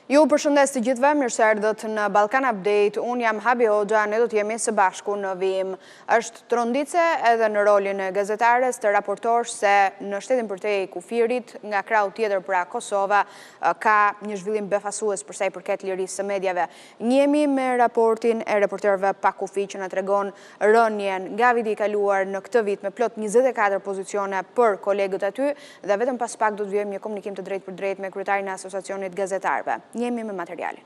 Ju përshëndes të gjithëve, mirë se erdhët në Balkan Update. Unë jam Habi Hoxha, ne do të jemi së bashku në vijim. Është tronditëse edhe në rolin e gazetares të raportosh se në shtetin përtej kufirit, nga krahu tjetër pra Kosova, ka një zhvillim befasues për sa i përket lirisë së mediave. Njihemi me raportin e Reporterëve pa Kufi që na tregon rënien nga viti i kaluar në këtë vit me plot 24 pozicione për kolegët aty dhe vetëm pas pak do të vijojmë një komunikim të drejtpërdrejtë me kryetarin e Asociacionit të Gazetarëve. Njihemi me materialin.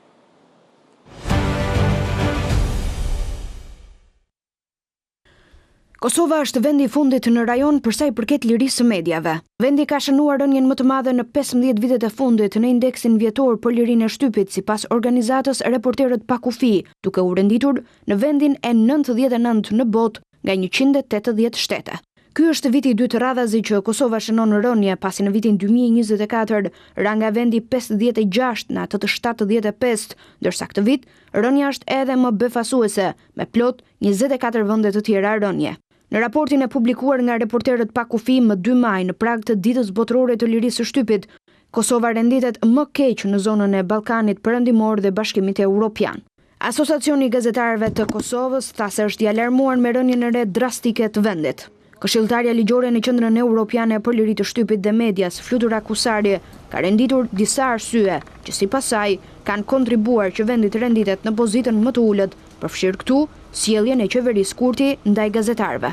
Kosova është vendi i fundit në rajon për sa i përket lirisë së mediave. Vendi ka shënuar rënien më të madhe në 15 vitet e fundit në indeksin vjetor për lirinë e shtypit sipas organizatës Reporterët pa Kufi, duke u renditur në vendin e 99 në botë nga 180 shtete. Ky është viti i dytë radhazi që Kosova shënon rënie, pasi në vitin 2024 ra nga vendi 56 në atë të 75, ndërsa këtë vit rënia është edhe më befasuese, me plot 24 vende të tjera rënie. Në raportin e publikuar nga Reporterët pa Kufi më 2 maj në prag të Ditës Botërore të Lirisë së Shtypit, Kosova renditet më keq në zonën e Ballkanit Perëndimor dhe Bashkimit Evropian. Asociacioni i Gazetarëve të Kosovës tha se është i alarmuar me rënien e re drastike të vendit. Këshilltarja ligjore në Qendrën Europiane për Liri të Shtypit dhe Medias, Flutura Kusari, ka renditur disa arsye që sipas saj kanë kontribuar që vendi të renditet në pozitën më të ulët, përfshirë këtu sjelljen e qeverisë Kurti ndaj gazetarëve.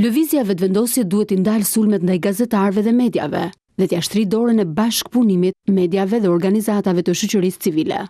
Lëvizja Vetëvendosje duhet t'i ndalë sulmet ndaj gazetarëve dhe mediave dhe t'ia shtrijë dorën e bashkëpunimit mediave dhe organizatave të shoqërisë civile.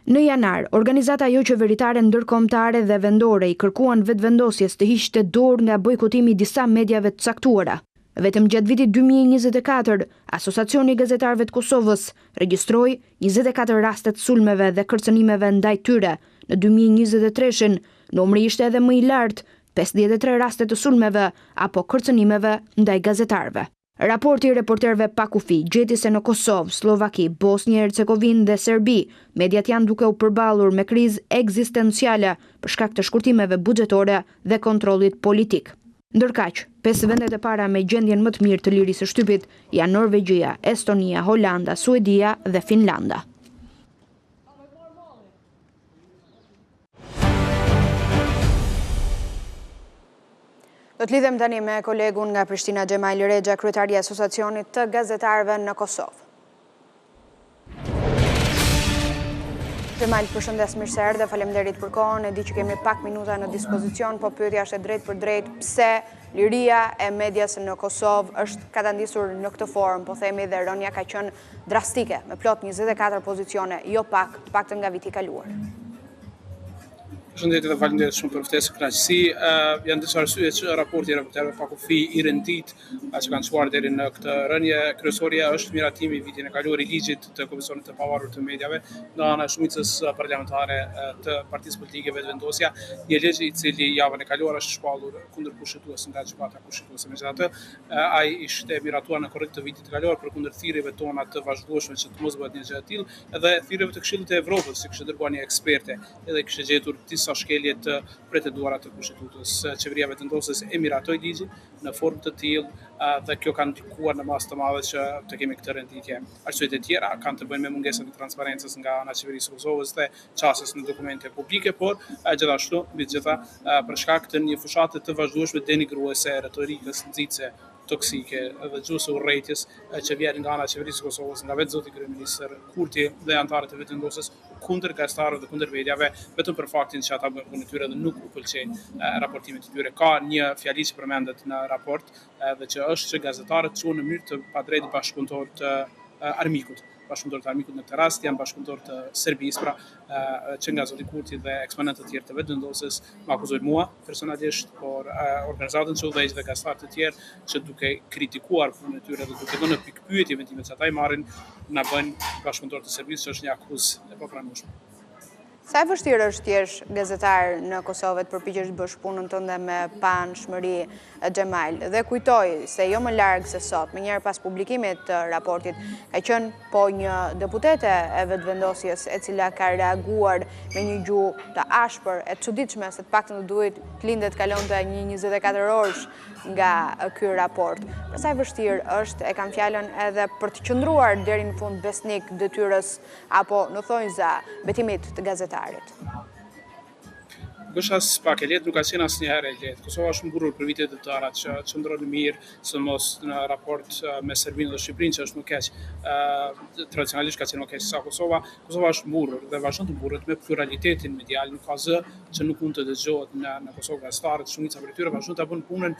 Në janar, organizata joqeveritare ndërkombëtare dhe vendore i kërkuan Vetëvendosjes të hiqte dorë nga bojkotimi i disa mediave të caktuara. Vetëm gjatë vitit 2024, Asociacioni i Gazetarëve të Kosovës regjistroi 24 raste të sulmeve dhe kërcënimeve ndaj tyre. Në 2023-shin, numri ishte edhe më i lartë, 53 raste të sulmeve apo kërcënimeve ndaj gazetarëve. Raporti i Reporterëve pa Kufi gjeti se në Kosovë, Sllovaki, Bosnjë e Hercegovinë dhe Serbi, mediat janë duke u përballur me krizë ekzistenciale për shkak të shkurtimeve buxhetore dhe kontrollit politik. Ndërkaq, pesë vendet e para me gjendjen më të mirë të lirisë së shtypit janë Norvegjia, Estonia, Holanda, Suedia dhe Finlanda. Do të lidhem tani me kolegun nga Prishtina Xhemajl Rexha, kryetari i Asociacionit të Gazetarëve në Kosovë. Xhemajl, përshëndes mirë se erdhe, faleminderit për kohën, e di që kemi pak minuta në dispozicion, po pyetja është e drejtpërdrejtë, pse liria e medias në Kosovë është katandisur në këtë formë, po themi dhe rënia ka qenë drastike, me plot 24 pozicione, jo pak, të paktën nga viti i kaluar. Përshëndetje dhe faleminderit shumë për ftesë, kënaqësi. Uh, janë disa arsye që raporti i reporterëve pa kufi i rendit që kanë çuar deri në këtë rënie. Kryesorja është miratimi vitin e kaluar i ligjit të Komisionit të Pavarur të Mediave nga ana e shumicës parlamentare të Partisë Politike Vetëvendosja, një ligj i cili javën e kaluar është shpallur kundërkushtetues nga Gjykata Kushtetuese. Megjithatë, ai ishte miratuar në korrik të vitit të kaluar përkundër thirrjeve tona të vazhdueshme që të mos bëhet një gjë e tillë, edhe thirrjeve të Këshillit të Evropës që kishte dërguar një eksperte edhe kishte gjetur disa shkelje të pretenduara të Kushtetutës. Qeveria e Vetëvendosjes e miratoi ligjin në formë të tillë dhe kjo ka ndikuar në masë të madhe që të kemi këtë renditje. Arsyet e tjera kanë të bëjnë me mungesën e transparencës nga ana e qeverisë së Kosovës dhe qasjes në dokumente publike, por gjithashtu mbi të gjitha për shkak të një fushate të vazhdueshme denigruese, retorikës nxitëse toksike dhe gjuhës së urrejtjes që vjen nga ana e qeverisë së Kosovës, nga vetë zoti kryeministër Kurti dhe anëtarët e Vetëvendosjes kundër gazetarëve dhe kundër mediave, vetëm për faktin që ata bëjnë punën e tyre dhe nuk u pëlqejnë raportimet e tyre. Ka një fjali që përmendet në raport dhe që është që gazetarët quhen në mënyrë të padrejtë bashkëpunëtorë të armikut. Bashkëpunëtorë të armikut në këtë rast janë bashkëpunëtorë të Serbisë, pra që nga zoti Kurti dhe eksponentët të tjerë të Vetëvendosjes më akuzojnë mua personalisht, por organizatën që udhëheq dhe gazetarë të tjerë që duke kritikuar punën e tyre dhe duke vënë në pikëpyetje vendimet që ata i marrin, na bëjnë bashkëpunëtorë të Serbisë, që është një akuzë e papranueshme. Sa e vështirë është të jesh gazetar në Kosovë e të përpiqesh të bësh punën tënde me paanshmëri, Xhemajl? Dhe kujtoj se jo më larg se sot, menjëherë pas publikimit të raportit, ka qenë po një deputete e Vetëvendosjes e cila ka reaguar me një gjuhë të ashpër e të çuditshme se të paktën do duhej të linte të kalonte një 24 orësh nga ky raport. Pra sa e vështirë është, e kam fjalën edhe për të qëndruar deri në fund besnik detyrës apo në thonjza betimit të gazetarit. Nuk është aspak e lehtë, nuk ka qenë asnjëherë e lehtë. Kosova është mburrur për vite të tëra që qëndron mirë, sidomos në raport me Serbinë dhe Shqipërinë që është më keq. Ë tradicionalisht ka qenë më keq se Kosova. Kosova është mburrur dhe vazhdon të mburret me pluralitetin medial, nuk ka zë që nuk mund të dëgjohet në në Kosovë gazetarët, shumica prej tyre vazhdojnë ta bëjnë punën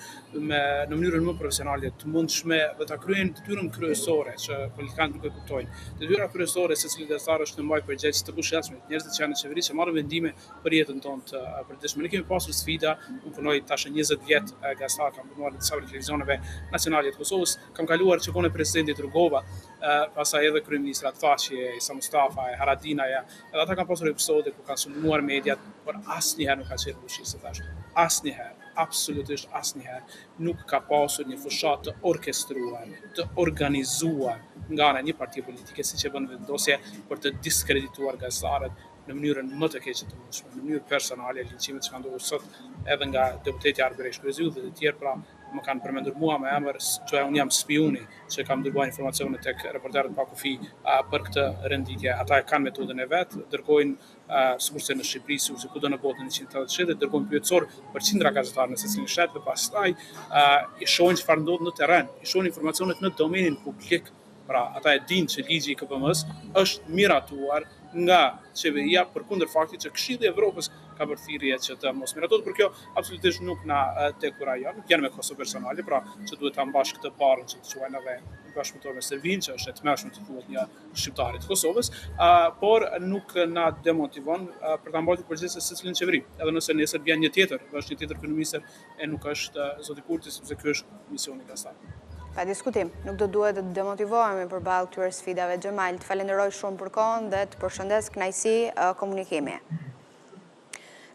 me në mënyrën më profesionale të mundshme dhe ta kryejnë detyrën kryesore që politikanët nuk e kuptojnë. Detyra kryesore e secilit gazetar është të mbajë përgjegjës të pushtetshmit, njerëzit që janë në qeveri që marrin vendime për jetën tonë të përditshme. Ne kemi pasur sfida, unë punoj tash 20 vjet gazetar, kam punuar në disa prej televizioneve nacionale të Kosovës, kam kaluar që kohën e presidentit Rugova, pastaj edhe kryeministrat Thaçi, Isa Mustafa, e Haradinaj, edhe ata kanë pasur episode ku kanë sulmuar mediat, por asnjëherë nuk ka qenë rrushi, si thash. Asnjëherë, absolutisht asnjëherë nuk ka pasur një fushatë të orkestruar, të organizuar nga ana e një partie politike siç e bën Vetëvendosje për të diskredituar gazetarët në mënyrën më të keqe të mundshme, në mënyrë personale, linçimet që kanë ndodhur sot edhe nga deputetja Arbëresh Kryeziu dhe të tjerë, pra më kanë përmendur mua me emër, që unë jam spiuni që kam dërguar informacione tek Reporterët pa Kufi për këtë renditje. Ata e kanë metodën e vet, dërgojnë sikurse në Shqipëri, sikurse kudo në botë në 180 shtete, dërgojnë pyetësor për qindra gazetarë në secilin shtet dhe pastaj i shohin çfarë ndodh në terren, i shohin informacionet në domenin publik. Pra, ata e dinë që ligji i KPM-së është miratuar nga qeveria përkundër faktit që Këshilli i Evropës ka bërë thirrje që të mos miratohet, por kjo absolutisht nuk na dekurajon, nuk janë me kosto personale, pra që duhet ta mbash këtë barrën që të quajnë edhe bashkëpunëtor me Serbinë, që është e tmerrshme të thuhet një shqiptarit të Kosovës, por nuk na demotivon për ta mbajtur përgjegjëse secilën qeveri, edhe nëse nesër vjen një tjetër, dhe është një tjetër kryeministër e nuk është zoti Kurti, sepse ky është misioni i gazetarit. Pa diskutim, nuk do duhet të demotivohemi përballë këtyre sfidave. Xhemajl, të falenderoj shumë për kohën dhe të përshëndes kënaqësi komunikimi.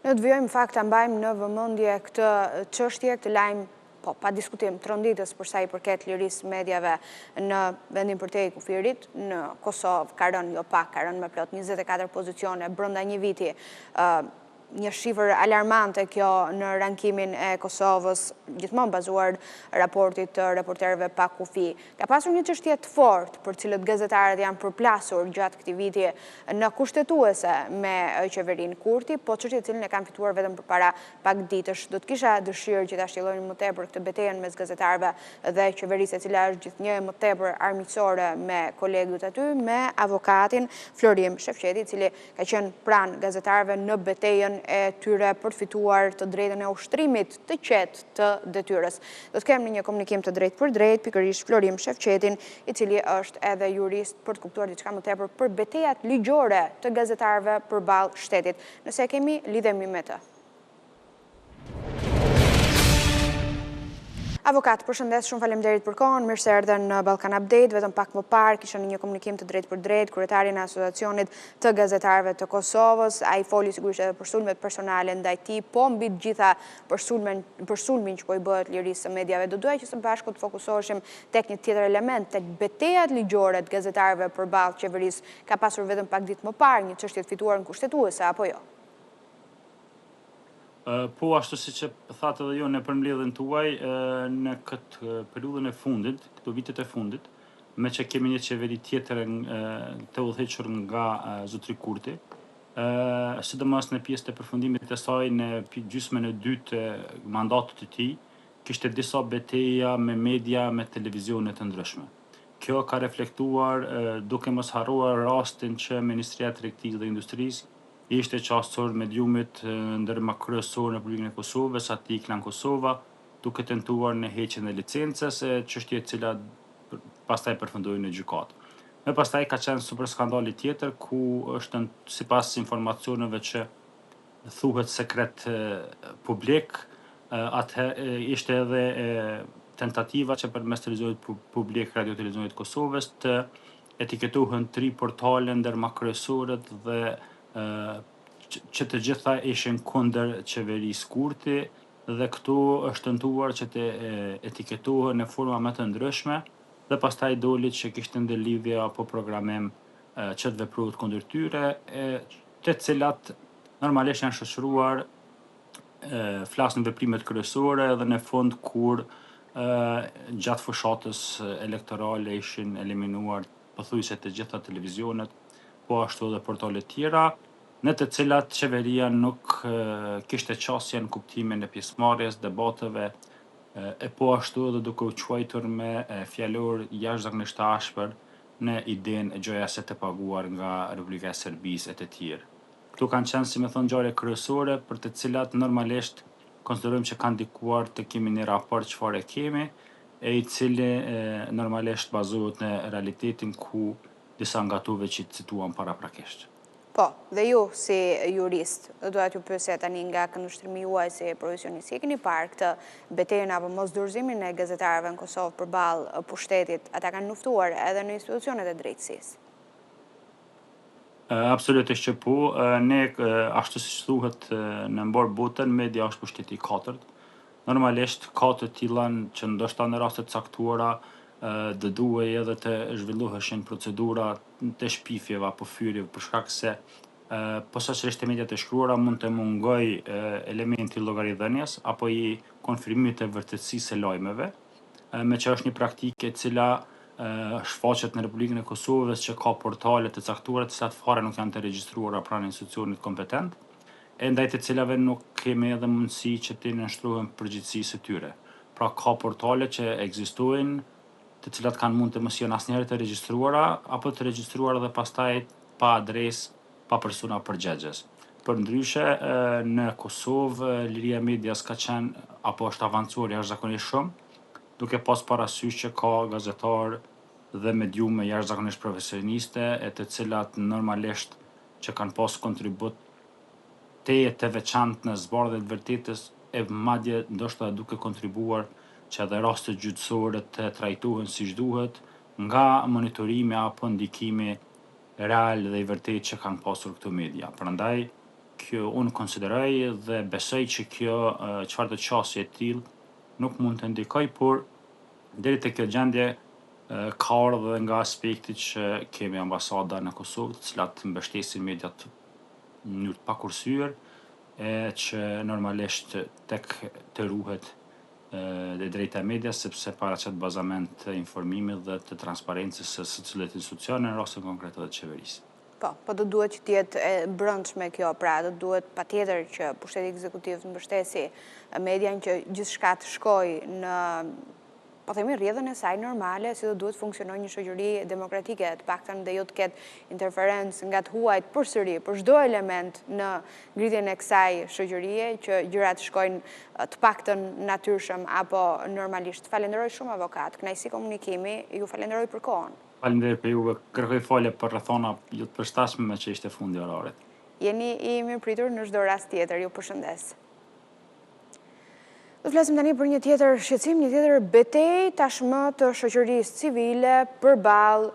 Ne do të vijojmë në fakt ta mbajmë në vëmendje këtë çështje, këtë lajm Po, pa diskutim, tronditës për sa i përket lirisë së mediave në vendin përtej kufirit, në Kosovë ka rënë jo pak, ka rënë me plot 24 pozicione brenda një viti. Një shifër alarmante kjo në rankimin e Kosovës, gjithmonë bazuar raportit të reporterëve pa kufi. Ka pasur një çështje të fortë për të cilët gazetarët janë përplasur gjatë këtij viti në kushtetuese me qeverinë Kurti, po çështje të cilën e kanë fituar vetëm përpara pak ditësh. Do të kisha dëshirë që ta shtjellojmë më tepër këtë betejën mes gazetarëve dhe qeverisë e cila është gjithnjë e më tepër armiqësore me kolegët aty, me avokatin Florim Shefqeti, i cili ka qenë pranë gazetarëve në betejën e tyre për të fituar të drejtën e ushtrimit të qetë të detyrës. Do të kem në një komunikim të drejtpërdrejtë pikërisht Florim Shefqetin, i cili është edhe jurist për të kuptuar diçka më tepër për betejat ligjore të gazetarëve përballë shtetit. Nëse e kemi, lidhemi me të. Avokat, përshëndes, shumë faleminderit për kohën, mirë se erdhe në Balkan Update, vetëm pak më parë kisha në një komunikim të drejtpërdrejtë kryetarin e Asociacionit të Gazetarëve të Kosovës, ai foli sigurisht edhe për sulmet personale ndaj tij, po mbi të gjitha për sulmen, për sulmin që po i bëhet lirisë së mediave. Do doja që së bashku të fokusoheshim tek një tjetër element, tek betejat ligjore të gazetarëve përballë qeverisë. Ka pasur vetëm pak ditë më parë një çështje të fituar në Kushtetuese, apo jo? Po, ashtu siç e thatë edhe ju në përmbledhjen tuaj, në këtë periudhën e fundit, këto vitet e fundit, meqë kemi një qeveri tjetër të udhëhequr nga zotri Kurti, sidomos në pjesën e përfundimit të saj në gjysmën e dytë të mandatit të tij, kishte disa beteja me media, me televizione të ndryshme. Kjo ka reflektuar duke mos harruar rastin që Ministria e Tregtisë dhe Industrisë i ishte qasur mediumit ndër më kryesor në Republikën e Kosovës, atij Klan Kosova, duke tentuar në heqjen e licencës, çështje e cila pastaj përfundoi në gjykatë. Më pastaj ka qenë super skandali tjetër ku është sipas informacioneve që thuhet sekret publik, atëherë ishte edhe tentativa që përmes televizionit publik Radio Televizionit të Kosovës të etiketohen tri portale ndër ma kryesorët dhe. Që të gjitha ishin kundër qeverisë Kurti dhe këtu është tentuar që të etiketohen në forma më të ndryshme dhe pastaj doli që kishte ndërlidhje apo programim që të veprohet kundër tyre, e të cilat normalisht janë shoqëruar flas në veprimet kryesore dhe në fund kur gjatë fushatës elektorale ishin eliminuar pothuajse të gjitha televizionet, po ashtu edhe portalet tjera, në të cilat qeveria nuk kishte qasje në kuptimin e pjesëmarrjes, debateve, e po ashtu edhe duke u quajtur me fjalor jashtëzakonisht të ashpër në idenë gjoja se të paguar nga Republika e Serbisë e të tjerë. Këto kanë qenë, si me thonë, ngjarje kryesore për të cilat normalisht konsiderojmë që kanë ndikuar të kemi një raport çfarë e kemi, e i cili normalisht bazohet në realitetin ku disa nga ato veç i cituam paraprakisht. Po, dhe ju si jurist, do doja t'ju pyesja tani nga këndvështrimi juaj si profesionist, si e keni parë këtë betejën apo mosdorëzimin e gazetarëve në Kosovë përballë pushtetit, ata kanë luftuar edhe në institucionet e drejtësisë? Absolutisht që po, ne ashtu siç thuhet në mbarë botën, media është pushteti i katërt. Normalisht ka të tilla që ndoshta në raste të caktuara do duhej edhe të zhvilloheshin procedura të shpifjeve apo fyerjeve për shkak se posaçërisht te mediat e shkruara mund të mungojë elementi i llogaridhënies apo i konfirmimit të vërtetësisë së lajmeve, meqë është një praktikë e cila shfaqet në Republikën e Kosovës që ka portale të caktuara të cilat fare nuk janë të regjistruara pranë institucionit kompetent, e ndaj të cilave nuk kemi edhe mundësi që t'i nënshtrohen përgjegjësisë së tyre. Pra ka portale që ekzistojnë, të cilat kanë mund të mos jenë asnjëherë të regjistruara apo të regjistruara dhe pastaj pa adresë, pa persona përgjegjës. Përndryshe, në Kosovë liria e medias ka qenë apo është avancuar jashtëzakonisht shumë, duke pas parasysh që ka gazetarë dhe mediume jashtëzakonisht profesioniste e të cilat normalisht që kanë pas kontribut tejet të veçantë në zbardhje të vërtetës e madje ndoshta duke kontribuar që edhe rastet gjyqësore të trajtohen siç duhet nga monitorimi apo ndikimi real dhe i vërtetë që kanë pasur këto media. Prandaj kjo unë konsideroj dhe besoj që kjo çfarëdo qasje e tillë nuk mund të ndikojë, por deri te kjo gjendje ka ardhur edhe nga aspekti që kemi ambasada në Kosovë, të cilat mbështesin mediat në mënyrë të pakursyer e që normalisht tek të ruhet e drejta e medias sepse paraqet bazament të informimit dhe të transparencës së secilit institucion, në rastin konkret edhe të qeverisë. Po, po do duhet që të jetë e brendshme kjo, pra do duhet patjetër që pushteti ekzekutiv të mbështesi median që gjithçka të shkojë në po themi rrjedhën e saj normale, si do duhet të funksionojë një shoqëri demokratike, të paktën dhe jo të ketë interferencë nga të huajt përsëri, për çdo element në ngritjen e kësaj shoqërie, që gjërat shkojnë të paktën natyrshëm apo normalisht. Falenderoj shumë avokat, kënaqësi komunikimi, ju falenderoj për kohën. Faleminderit për juve, kërkoj falje për rrethana jo të përshtatshme meqë ishte fundi i orarit. Jeni i mirëpritur në çdo rast tjetër, ju përshëndes. Do të flasim tani për një tjetër shqetësim, një tjetër betejë tashmë të shoqërisë civile përballë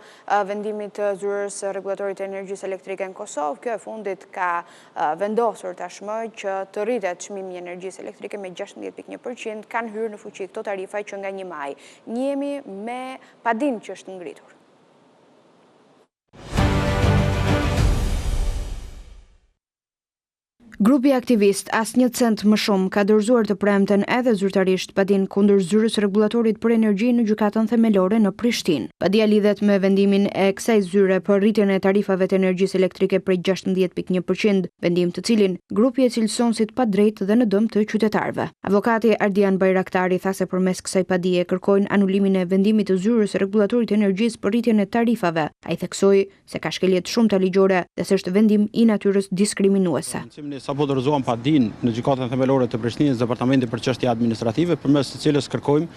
vendimit të zyrës së rregullatorit të energjisë elektrike në Kosovë. Kjo e fundit ka vendosur tashmë që të rritet çmimi i energjisë elektrike me 16.1%, kanë hyrë në fuqi këto tarifa që nga 1 maj. Njihemi me padinë që është ngritur. Grupi aktivist Asnjë Cent Më Shumë ka dorëzuar të premten edhe zyrtarisht padinë kundër Zyrës së Rregullatorit për Energji në Gjykatën Themelore në Prishtinë. Padia lidhet me vendimin e kësaj zyre për rritjen e tarifave të energjisë elektrike prej 16.1%, vendim të cilin grupi e cilëson si të padrejtë dhe në dëm të qytetarëve. Avokati Ardian Bajraktari tha se përmes kësaj padie kërkojnë anulimin e vendimit të Zyrës së Rregullatorit të Energjisë për rritjen e tarifave. Ai theksoi se ka shkelje të shumta ligjore dhe se është vendim i natyrës diskriminuese. Ne sapo dorëzuam padinë në Gjykatën Themelore të Prishtinës, Departamenti për Çështje Administrative, përmes së cilës kërkojmë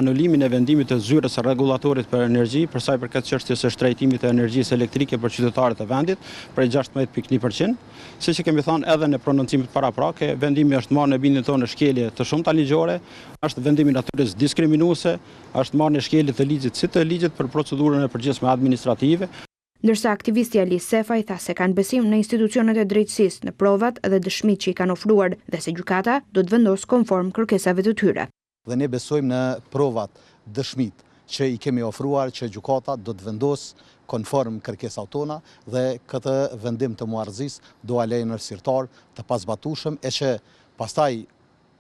anulimin e vendimit të Zyrës së Rregullatorit për Energji për sa i përket çështjes së shtrenjtimit të energjisë elektrike për qytetarët e vendit prej 16.1%. Siç e kemi thënë edhe në prononcimet paraprake, vendimi është marrë në bindjen tonë në shkelje të shumta ligjore, është vendim i natyrës diskriminuese, Është marrë në shkelje të ligjit si të ligjit për procedurën e përgjithshme administrative. Ndërsa aktivisti Ali Sefaj tha se kanë besim në institucionet e drejtësisë, në provat dhe dëshmitë që i kanë ofruar dhe se gjykata do të vendosë konform kërkesave të tyre. Dhe ne besojmë në provat, dëshmitë që i kemi ofruar që gjykata do të vendosë konform kërkesave tona dhe këtë vendim të Muarëzisë do ua lejë në sirtar të pazbatueshëm e që pastaj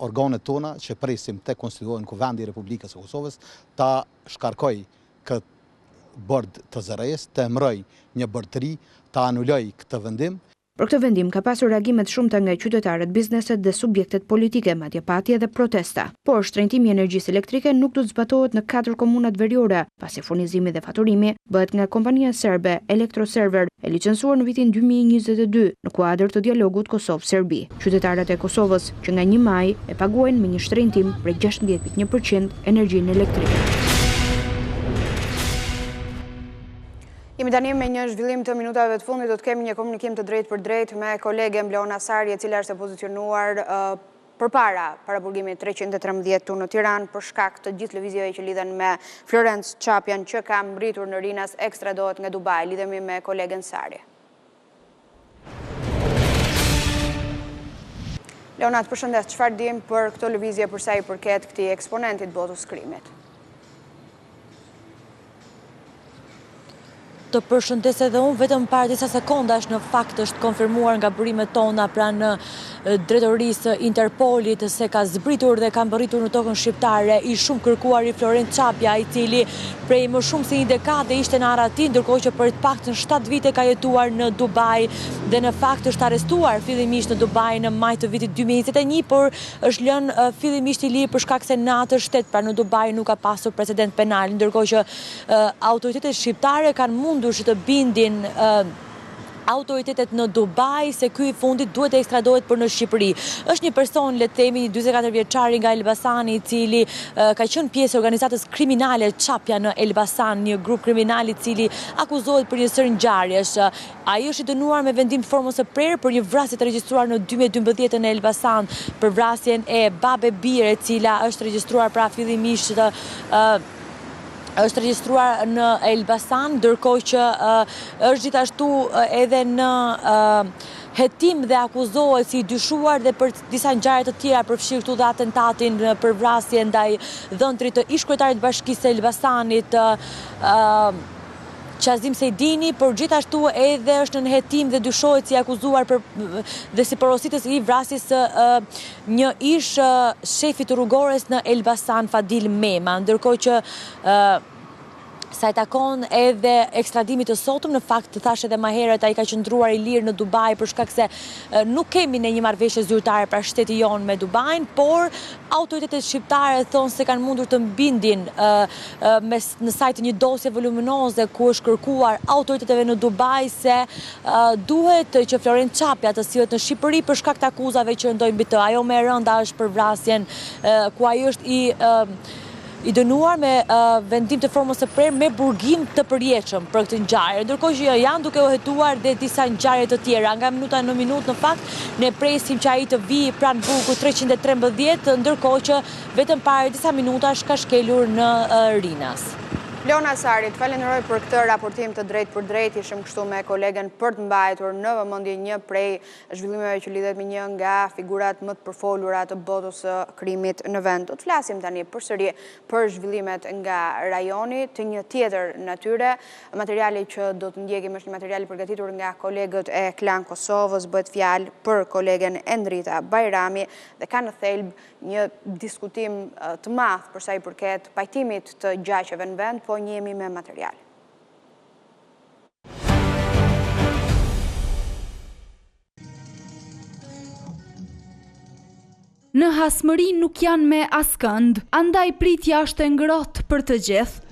organet tona që presim të konstituohen Kuvendi i Republikës së Kosovës ta shkarkojë këtë bord të ZRrE-së, të emërojë një bord të ri, ta anulojë këtë vendim. Për këtë vendim ka pasur reagime të shumta nga qytetarët, bizneset dhe subjektet politike, madje pati edhe protesta. Por, shtrenjtimi i energjisë elektrike nuk do të zbatohet në katër komunat veriore, pasi furnizimi dhe faturimi bëhet nga kompania serbe Elektroserver, e licencuar në vitin 2022 në kuadër të dialogut Kosovë-Serbi. Qytetarët e Kosovës, që nga një maj, e paguajnë me një shtrenjtim prej 16.1 për qind energjinë elektrike. Jemi tani me një zhvillim të minutave të fundit, do të kemi një komunikim të drejtpërdrejtë me kolegen Bleona Sari, e cila është e pozicionuar përpara paraburgimit 313 këtu në Tiranë, për shkak të gjithë lëvizjeve që lidhen me Florenc Çapjan që ka mbërritur në Rinas, ekstradohet nga Dubai. Lidhemi me kolegen Sari. Bleona, të përshëndes, çfarë dimë për këto lëvizje përsa i përket këtij eksponenti të botës së krimit? Të përshëndes edhe unë, vetëm para disa sekondash në fakt është konfirmuar nga burimet tona pranë drejtorisë së Interpolit se ka zbritur dhe ka mbërritur në tokën shqiptare i shumëkërkuari Florenc Çapja, i cili prej më shumë se një dekade ishte në arrati, ndërkohë që për të paktën 7 vite ka jetuar në Dubai dhe në fakt është arrestuar fillimisht në Dubai në maj të vitit 2021, por është lënë fillimisht i lirë për shkak se në atë shtet, pra në Dubai nuk ka pasur precedent penal, ndërkohë që autoritetet shqiptare kanë mundur që të bindin autoritetet në Dubai se ky i fundit duhet të ekstradohet për në Shqipëri. Është një person, le të themi, një 44 vjeçari nga Elbasani, i cili ka qenë pjesë e organizatës kriminale Çapja në Elbasan, një grup kriminal i cili akuzohet për një sërë ngjarjesh. Ai është i dënuar me vendim të formës së prerë për një vrasje të regjistruar në 2012 në Elbasan, për vrasjen e babë e bir, e cila është regjistruar pra fillimisht është regjistruar në Elbasan, ndërkohë që është gjithashtu edhe në hetim dhe akuzohet si i dyshuar dhe për disa ngjarje të tjera, përfshirë këtu dhe atentatin për vrasje ndaj dhëndrit të ish-kryetarit të bashkisë së Elbasanit, Qazim Sejdini, por gjithashtu edhe është në hetim dhe dyshohet si i akuzuar për dhe si porositës i vrasjes së një ish shefi të rrugores në Elbasan, Fadil Mema, ndërkohë që sa i takon edhe ekstradimit të sotëm, në fakt të thashë edhe më herët ai ka qëndruar i lirë në Dubai për shkak se nuk kemi ne një marrëveshje zyrtare pra shteti jonë me Dubain, por autoritetet shqiptare thonë se kanë mundur të bindin me në sajë të një dosje voluminoze ku është kërkuar autoriteteve në Dubai se duhet që Florenc Çapja të sillet në Shqipëri për shkak të akuzave që rëndojnë mbi të. Ajo më e rënda është për vrasjen ku ai është i i dënuar me vendim të formës së prerë me burgim të përjetshëm për këtë ngjarje. Ndërkohë që janë duke u hetuar dhe disa ngjarje të tjera. Nga minuta në minutë në fakt ne presim që ai të vijë pranë burgut 313, ndërkohë që Vetëm para disa minutash ka shkelur në Rinas. Bleona Sari, të falenderoj për këtë raportim të drejtpërdrejtë, ishim kështu me kolegen për të mbajtur në vëmendje një prej zhvillimeve që lidhet me një nga figurat më të përfolura të botës së krimit në vend. Do të flasim tani përsëri për zhvillimet nga rajoni të një tjetër natyre. Materiali që do të ndjekim është një material i përgatitur nga kolegët e Klan Kosovës, bëhet fjalë për kolegen Endrita Bajrami dhe ka në thelb një diskutim të madh për sa i përket pajtimit të gjaqeve në vend, po njihemi me material. Në hasmëri nuk janë me askënd, andaj pritja është e ngrohtë për të gjithë.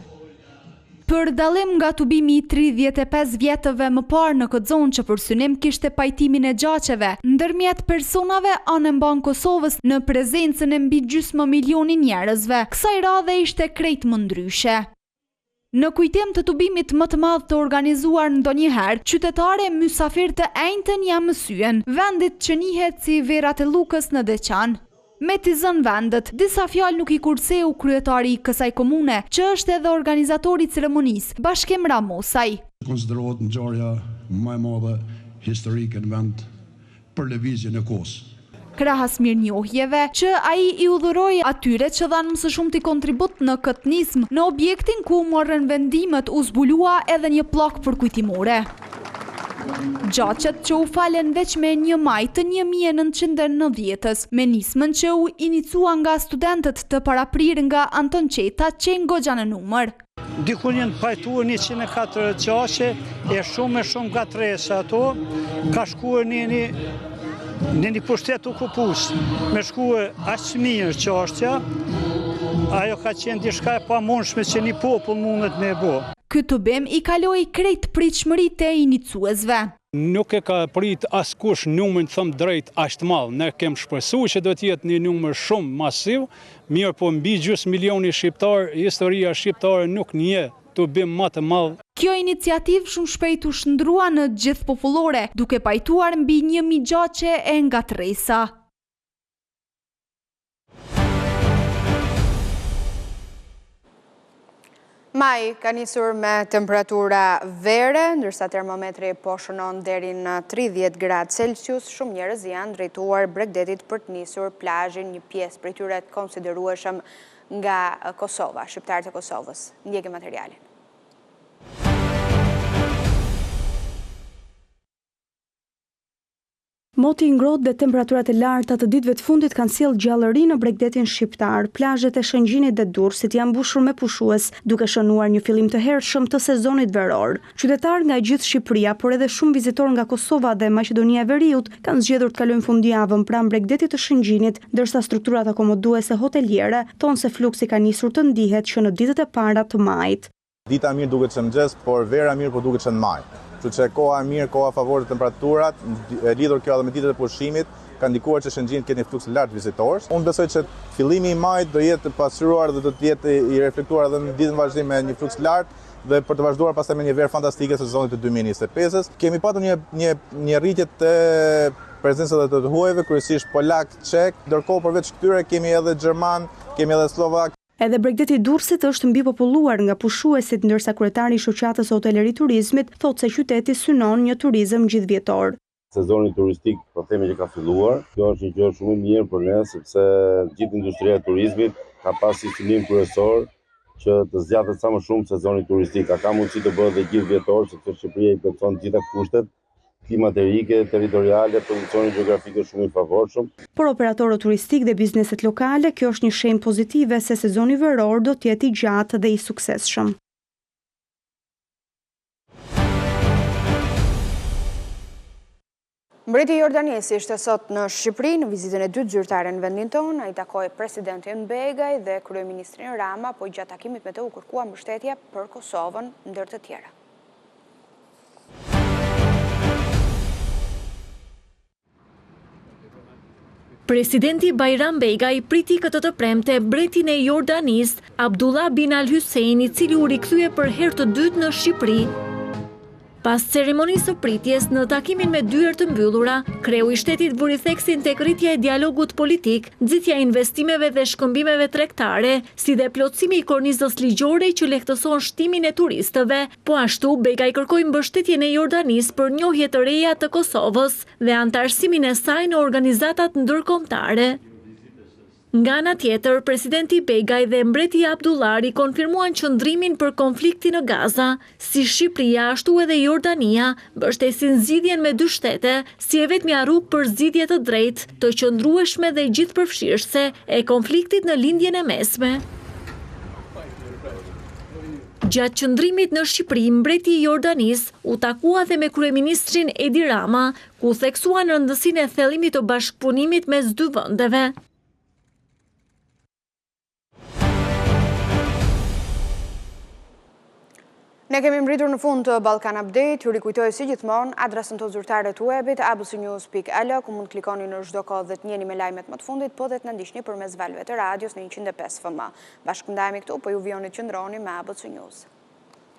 Për dallim nga tubimi i 35 vjetëve më parë në këtë zonë që për synim kishte pajtimin e gjaqeve ndërmjet personave anembanë Kosovës në prezencën e mbi gjysmë milioni njerëzve, kësaj radhe ishte krejt më ndryshe. Në kujtim të tubimit më të madh të organizuar ndonjëherë, qytetarë e mysafirë të enjten ia mësyen vendit që njihet si Verrat e Llukës në Deçan. Me t'i zënë vendet, disa fjalë nuk i kurseu kryetari i kësaj komune, që është edhe organizator i ceremonisë, Bashkim Ramosaj. Konsiderohet ngjarja më e madhe historike në vend për lëvizjen e kohës. Krahas mirënjohjeve, që ai iu dhuroi atyre që dhanë më së shumti kontribut në këtë nismë, në objektin ku u morën vendimet u zbulua edhe një pllakë përkujtimore. Gjaqet që u falën veç me një maj të 1990-ës, me nismën që u inicua nga studentët të paraprirë nga Anton Çetta qenë goxha në numër. Dikun janë pajtuar 104 gjaqe e shumë e shumë ngatërresa ato, ka shkuar një një në një pushtet okupues, me shkuar aq mirë çështja, ajo ka qenë diçka e pamundshme që një popull mundet me e bo. Ky tubim i kaloi krejt pritshmëritë e inicuesve. Nuk e ka prit askush numrin të them drejt aq të madh. Ne kem shpresu që do të jetë një numër shumë masiv, mirëpo mbi gjysmë milioni shqiptarë, historia shqiptare nuk njeh tubim ma të madh. Kjo iniciativë shumë shpejt u shndërrua në gjithëpopullore, duke pajtuar mbi 1000 gjaqe e ngatërresa. Maji ka nisur me temperatura vere, ndërsa termometri po shënon deri në 30 gradë Celsius, shumë njerëz janë drejtuar bregdetit për të nisur plazhin, një pjesë prej tyre të konsiderueshëm nga Kosova, shqiptarët e Kosovës. Ndjekim materialin. Moti i ngrohtë dhe temperaturat e larta të ditëve të fundit kanë sjellë gjallëri në bregdetin shqiptar. Plazhet e Shëngjinit dhe Durrësit janë mbushur me pushues, duke shënuar një fillim të hershëm të sezonit veror. Qytetarë nga e gjithë Shqipëria, por edhe shumë vizitorë nga Kosova dhe Maqedonia e Veriut kanë zgjedhur të kalojnë fundjavën pranë bregdetit të Shëngjinit, ndërsa strukturat akomoduese hoteliere thonë se fluksi ka nisur të ndihet që në ditët e para të majit. Dita e mirë duket që në mëngjes, por vera e mirë po duket që në maj. Kështu që koha e mirë, koha favor dhe temperaturat, e lidhur kjo edhe me ditët e pushimit, ka ndikuar që Shëngjini të ketë një fluks të lartë vizitorësh. Unë besoj që fillimi i majit do jetë pasqyruar dhe do të jetë i reflektuar edhe në ditën në vazhdim me një fluks të lartë dhe për të vazhduar pastaj me një verë fantastike të sezonit të 2025-ës. Kemi patur një një një rritje të prezencës edhe të të huajve, kryesisht polak, çek, ndërkohë përveç këtyre kemi edhe gjerman, kemi edhe sllovak. Edhe bregdeti i Durrësit është mbipopulluar nga pushuesit, ndërsa kryetari i Shoqatës së Hoteleri Turizmit thotë se qyteti synon një turizëm gjithëvjetor. Sezoni turistik po themi që ka filluar. Kjo është një gjë shumë e mirë për ne sepse gjithë industria e turizmit ka pas si synim kryesor që të zgjatet sa më shumë sezoni turistik. A ka mundësi të bëhet dhe gjithëvjetor sepse Shqipëria i plotëson të gjitha kushtet klimaterike, territoriale, pozicioni gjeografik është shumë i favorshëm. Për operatorët turistikë dhe bizneset lokale, kjo është një shenjë pozitive se sezoni veror do të jetë i gjatë dhe i suksesshëm. Mbreti i Jordanisë ishte sot në Shqipëri në vizitën e dytë zyrtare në vendin tonë. Ai takoi presidentin Begaj dhe kryeministrin Rama, po gjatë takimit me të u kërkua mbështetja për Kosovën ndër të tjera. Presidenti Bajram Begaj priti këtë të premte mbretin e Jordanisë, Abdullah bin Al Hussein, i cili u rikthye për herë të dytë në Shqipëri. Pas ceremonisë së pritjes, në takimin me dyer të mbyllura, kreu i shtetit vuri theksin tek rritja e dialogut politik, nxitja e investimeve dhe shkëmbimeve tregtare, si dhe plotësimi i kornizës ligjore që lehtëson shtimin e turistëve. Po ashtu, Begaj kërkoi mbështetjen e Jordanisë për njohje të reja të Kosovës dhe anëtarësimin e saj në organizatat ndërkombëtare. Nga ana tjetër, presidenti Begaj dhe mbreti Abdullah rikonfirmuan qëndrimin për konfliktin në Gaza. Si Shqipëria, ashtu edhe Jordania, mbështesin zgjidhjen me dy shtete, si e vetmja rrugë për zgjidhje të drejtë, të qëndrueshme dhe gjithëpërfshirëse e konfliktit në Lindjen e Mesme. Gjatë qëndrimit në Shqipëri, mbreti i Jordanisë u takua dhe me kryeministrin Edi Rama, ku theksuan rëndësinë e thellimit të bashkëpunimit mes dy vendeve. Ne kemi mbërritur në fund të Balkan Update, ju rikujtoj si gjithmonë adresën tonë zyrtare të webit abcnews.al, ku mund të klikoni në çdo kohë dhe të njiheni me lajmet më të fundit, po dhe të na ndiqni përmes valëve të radios në 105 FM. Bashkë ndahemi këtu, po ju vijoni të qëndroni me ABC News.